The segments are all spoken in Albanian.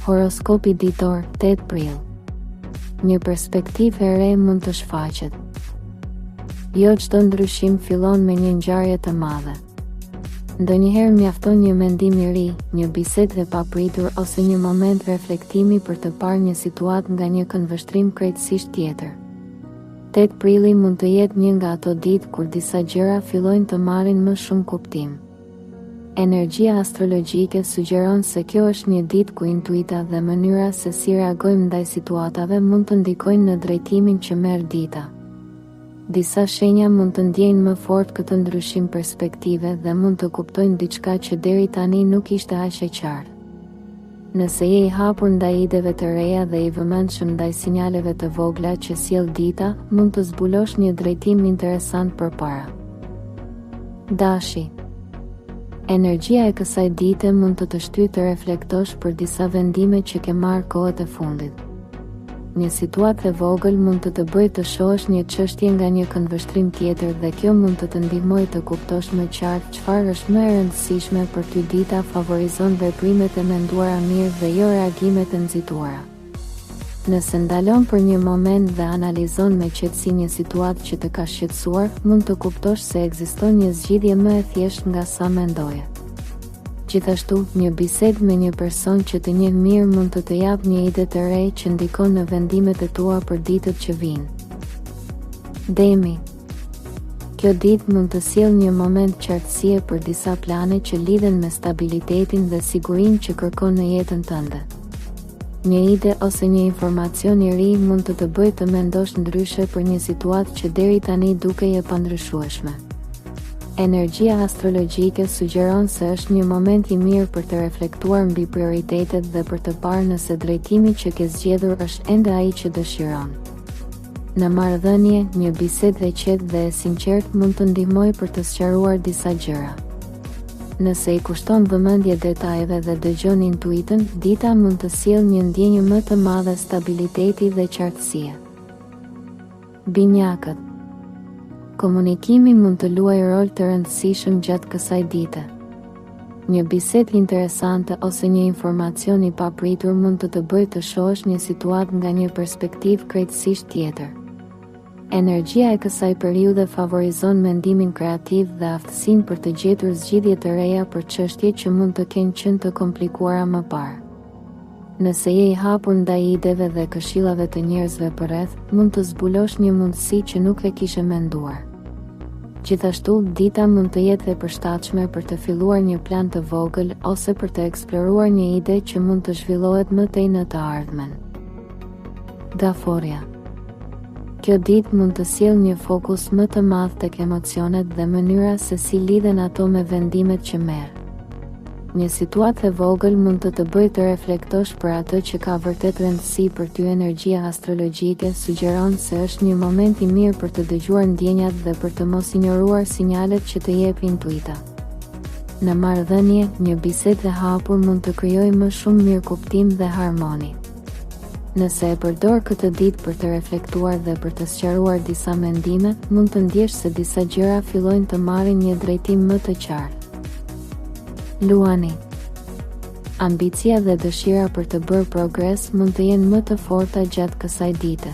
Horoskopi ditor, 8 prill. Një perspektivë e re mund të shfaqet. Jo çdo ndryshim fillon me një ngjarje të madhe. Ndonjëherë mjafton një mendim i ri, një bisedë e papritur ose një moment reflektimi për të parë një situatë nga një këndvështrim krejtësisht tjetër. 8 prilli mund të jetë një nga ato ditë kur disa gjëra fillojnë të marrin më shumë kuptim. Energjia astrologjike sugjeron se kjo është një ditë ku intuita dhe mënyra se si reagojmë ndaj situatave mund të ndikojnë në drejtimin që merr dita. Disa shenja mund të ndjejnë më fort këtë ndryshim perspektive dhe mund të kuptojnë diçka që deri tani nuk ishte aq e qartë. Nëse je i hapur ndaj ideve të reja dhe i vëmendshëm ndaj sinjaleve të vogla që sjell dita, mund të zbulosh një drejtim interesant përpara. Dashi Energjia e kësaj dite mund të të shtyjë të reflektosh për disa vendime që ke marrë kohët e fundit. Një situatë e vogël mund të të bëjë të shohësh një çështje nga një këndvështrim tjetër dhe kjo mund të të ndihmojë të kuptosh më qartë çfarë është më e rëndësishme për ty dita favorizon veprimet e menduara mirë dhe jo reagimet e nxituara. Nëse ndalon për një moment dhe analizon me qetësi një situatë që të ka shqetësuar, mund të kuptosh se ekziston një zgjidhje më e thjeshtë nga sa mendoje. Gjithashtu, një bisedë me një person që të njeh mirë mund të të japë një ide të re që ndikon në vendimet e tua për ditët që vijnë. Demi Kjo ditë mund të sjellë një moment qartësie për disa plane që lidhen me stabilitetin dhe sigurinë që kërkon në jetën tënde. Një ide ose një informacion i ri mund të të bëjë të mendosh ndryshe për një situatë që deri tani dukej e pandryshueshme. Energjia astrologjike sugjeron se është një moment i mirë për të reflektuar mbi prioritetet dhe për të parë nëse drejtimi që ke zgjedhur është ende ai që dëshiron. Në marrëdhënie, një bisedë e qetë dhe e sinqertë mund të ndihmojë për të sqaruar disa gjëra. Nëse i kushton vëmendje detajeve dhe dëgjon intuitën, dita mund të sjellë një ndjenjë më të madhe stabiliteti dhe qartësie. Binjakët. Komunikimi mund të luajë rol të rëndësishëm gjatë kësaj dite. Një bisedë interesante ose një informacion i papritur mund të të bëjë të shohësh një situatë nga një perspektivë krejtësisht tjetër. Energjia e kësaj periudhe favorizon mendimin kreativ dhe aftësinë për të gjetur zgjidhje të reja për çështje që mund të kenë qenë të komplikuara më parë. Nëse je i hapur ndaj ideve dhe këshillave të njerëzve përreth, mund të zbulosh një mundësi që nuk e kishe menduar. Gjithashtu, dita mund të jetë e përshtatshme për të filluar një plan të vogël ose për të eksploruar një ide që mund të zhvillohet më tej në të ardhmen. Gaforrja Kjo ditë mund të sjellë një fokus më të madh tek emocionet dhe mënyra se si lidhen ato me vendimet që merr. Një situatë e vogël mund të të bëjë të reflektosh për atë që ka vërtet rëndësi për ty energjia astrologjike sugjeron se është një moment i mirë për të dëgjuar ndjenjat dhe për të mos injoruar sinjalet që të jep intuita. Në marrëdhënie, një bisedë e hapur mund të krijojë më shumë mirëkuptim dhe harmoni. Nëse e përdor këtë ditë për të reflektuar dhe për të sqaruar disa mendime, mund të ndjesh se disa gjëra fillojnë të marrin një drejtim më të qartë. Luani Ambicia dhe dëshira për të bërë progres mund të jenë më të forta gjatë kësaj dite.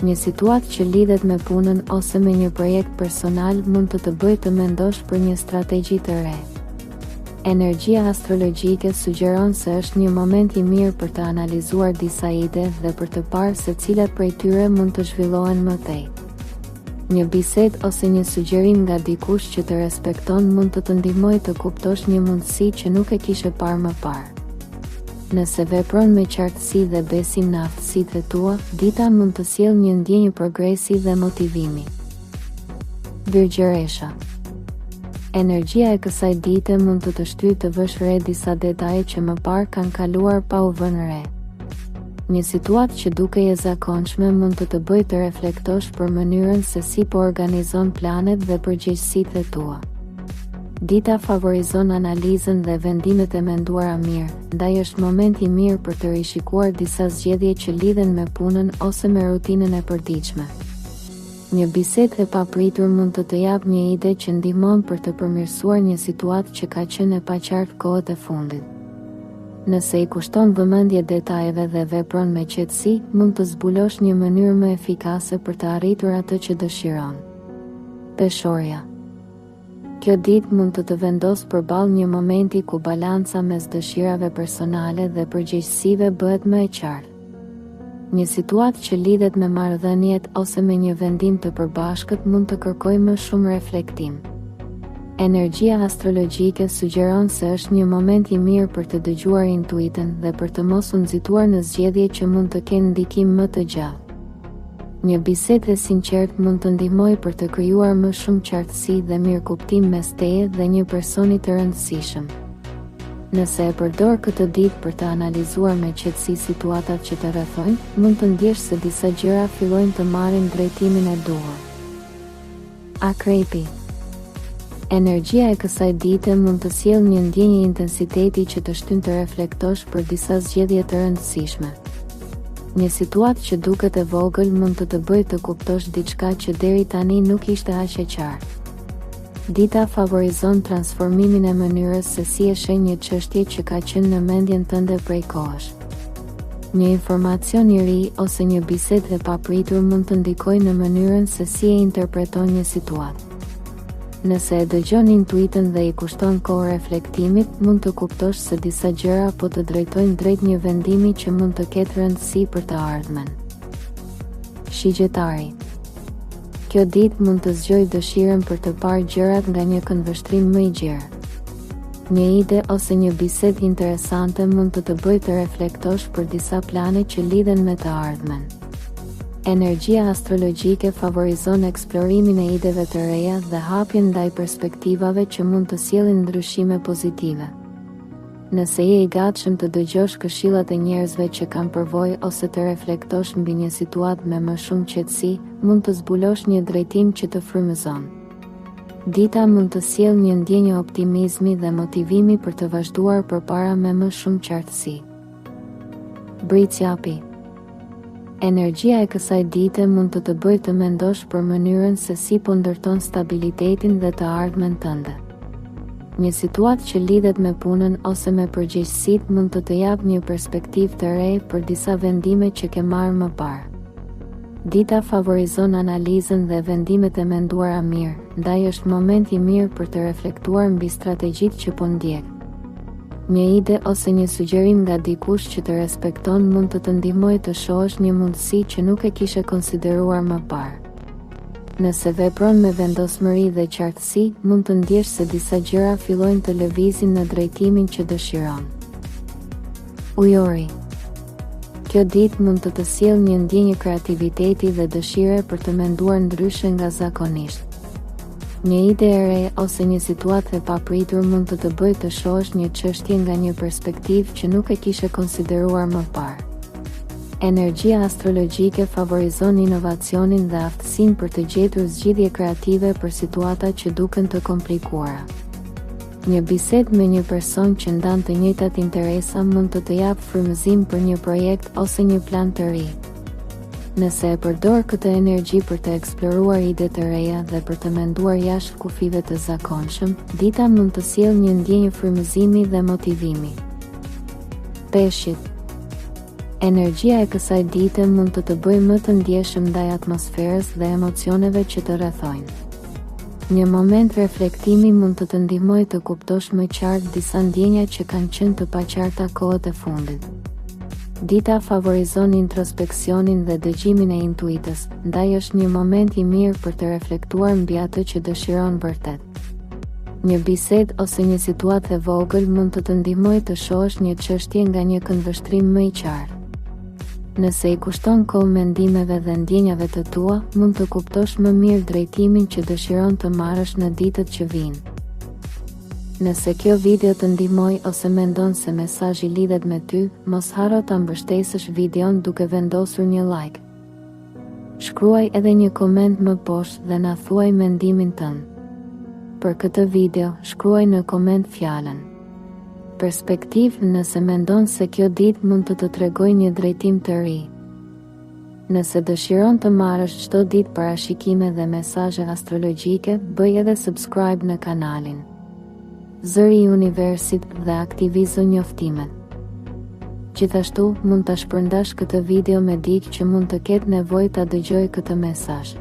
Një situatë që lidhet me punën ose me një projekt personal mund të të bëjë të mendosh për një strategji të re. Energjia astrologjike sugjeron se është një moment i mirë për të analizuar disa ide dhe për të parë se cilat prej tyre mund të zhvillohen më tej. Një bisedë ose një sugjerim nga dikush që të respekton mund të të ndihmojë të kuptosh një mundësi që nuk e kishe parë më parë. Nëse vepron me qartësi dhe besim në aftësitë e tua, dita mund të sjellë një ndjenjë progresi dhe motivimi. Virgjëresha Energjia e kësaj dite mund të të shtyjë të vësh re disa detaje që më parë kanë kaluar pa u vënë re. Një situatë që dukej e zakonshme mund të të bëjë të reflektosh për mënyrën se si po organizon planet dhe përgjegjësitë e tua. Dita favorizon analizën dhe vendimet e menduara mirë, ndaj është moment i mirë për të rishikuar disa zgjedhje që lidhen me punën ose me rutinën e përditshme. Një bisedë e papritur mund të të japë një ide që ndihmon për të përmirësuar një situatë që ka qenë e paqartë kohët e fundit. Nëse i kushton vëmendje detajeve dhe vepron me qetësi, mund të zbulosh një mënyrë më efikase për të arritur atë që dëshiron. Peshorja Kjo ditë mund të të vendosë përballë një momenti ku balanca mes dëshirave personale dhe përgjegjësive bëhet më e qartë. Një situatë që lidhet me marrëdhëniet ose me një vendim të përbashkët mund të kërkojë më shumë reflektim. Energjia astrologjike sugjeron se është një moment i mirë për të dëgjuar intuitën dhe për të mos u nxituar në zgjedhje që mund të kenë ndikim më të gjatë. Një bisedë e sinqertë mund të ndihmojë për të krijuar më shumë qartësi dhe mirëkuptim mes teje dhe një personi të rëndësishëm. Nëse e përdor këtë ditë për të analizuar me qetësi situatat që të rrethojnë, mund të ndjesh se disa gjëra fillojnë të marrin drejtimin e duhur. Akrepi Energjia e kësaj dite mund të sjellë një ndjenjë intensiteti që të shtyn të reflektosh për disa zgjedhje të rëndësishme. Një situatë që duket e vogël mund të të bëjë të kuptosh diçka që deri tani nuk ishte aq e qartë. Dita favorizon transformimin e mënyrës se si e sheh një çështje që ka qenë në mendjen tënde prej kohësh. Një informacion i ri ose një bisedë e papritur mund të ndikojë në mënyrën se si e interpreton një situatë. Nëse e dëgjon intuitën dhe i kushton kohë reflektimit, mund të kuptosh se disa gjëra po të drejtojnë drejt një vendimi që mund të ketë rëndësi për të ardhmen. Shigjetari Kjo ditë mund të zgjojë dëshirën për të parë gjërat nga një këndvështrim më i gjerë. Një ide ose një bisedë interesante mund të të bëjë të reflektosh për disa plane që lidhen me të ardhmen. Energjia astrologjike favorizon eksplorimin e ideve të reja dhe hapjen ndaj perspektivave që mund të sjellin ndryshime pozitive. Nëse je i gatshëm të dëgjosh këshillat e njerëzve që kanë përvojë ose të reflektosh mbi një situatë me më shumë qetësi, mund të zbulosh një drejtim që të frymëzon. Dita mund të sjellë një ndjenjë optimizmi dhe motivimi për të vazhduar përpara me më shumë qartësi. Bricjapi Energjia e kësaj dite mund të të bëjë të mendosh për mënyrën se si po ndërton stabilitetin dhe të ardhmen tënde. Një situatë që lidhet me punën ose me përgjegjësitë mund të të japë një perspektivë të re për disa vendime që ke marrë më parë. Dita favorizon analizën dhe vendimet e menduara mirë, ndaj është moment i mirë për të reflektuar mbi strategjitë që po ndjek. Një ide ose një sugjerim nga dikush që të respekton mund të të ndihmojë të shohësh një mundësi që nuk e kishe konsideruar më parë. Nëse vepron me vendosmëri dhe qartësi, mund të ndjesh se disa gjëra fillojnë të lëvizin në drejtimin që dëshiron. Ujori Kjo ditë mund të të sjellë një ndjenjë kreativiteti dhe dëshire për të menduar ndryshe nga zakonisht. Një ide e re ose një situatë e papritur mund të të bëjë të shohësh një çështje nga një perspektivë që nuk e kishe konsideruar më parë. Energjia astrologjike favorizon inovacionin dhe aftësinë për të gjetur zgjidhje kreative për situata që duken të komplikuara. Një bisedë me një person që ndan të njëjtat interesa mund të të japë frymëzim për një projekt ose një plan të ri. Nëse e përdor këtë energji për të eksploruar ide të reja dhe për të menduar jashtë kufijve të zakonshëm, dita mund të sjellë një ndjenjë frymëzimi dhe motivimi. Peshqit Energjia e kësaj dite mund të të bëjë më të ndjeshëm ndaj atmosferës dhe emocioneve që të rrethojnë. Një moment reflektimi mund të të ndihmojë të kuptosh më qartë disa ndjenja që kanë qenë të paqarta kohët e fundit. Dita favorizon introspeksionin dhe dëgjimin e intuitës, ndaj është një moment i mirë për të reflektuar mbi atë që dëshiron vërtet. Një bisedë ose një situatë e vogël mund të të ndihmojë të shohësh një çështje nga një këndvështrim më i qartë. Nëse i kushton kohë mendimeve dhe ndjenjave të tua, mund të kuptosh më mirë drejtimin që dëshiron të marrësh në ditët që vijnë. Nëse kjo video të ndihmoi ose mendon se mesazhi lidhet me ty, mos harro ta mbështesësh videon duke vendosur një like. Shkruaj edhe një koment më poshtë dhe na thuaj mendimin tënd. Për këtë video, shkruaj në koment fjalën Perspektivë nëse mendon se kjo ditë mund të të tregojë një drejtim të ri. Nëse dëshiron të marrësh çdo ditë parashikime dhe mesazhe astrologjike, bëj edhe subscribe në kanalin Zëri i Universit dhe aktivizo njoftimet. Gjithashtu, mund ta shpërndash këtë video me dikë që mund të ketë nevojë ta dëgjojë këtë mesazh.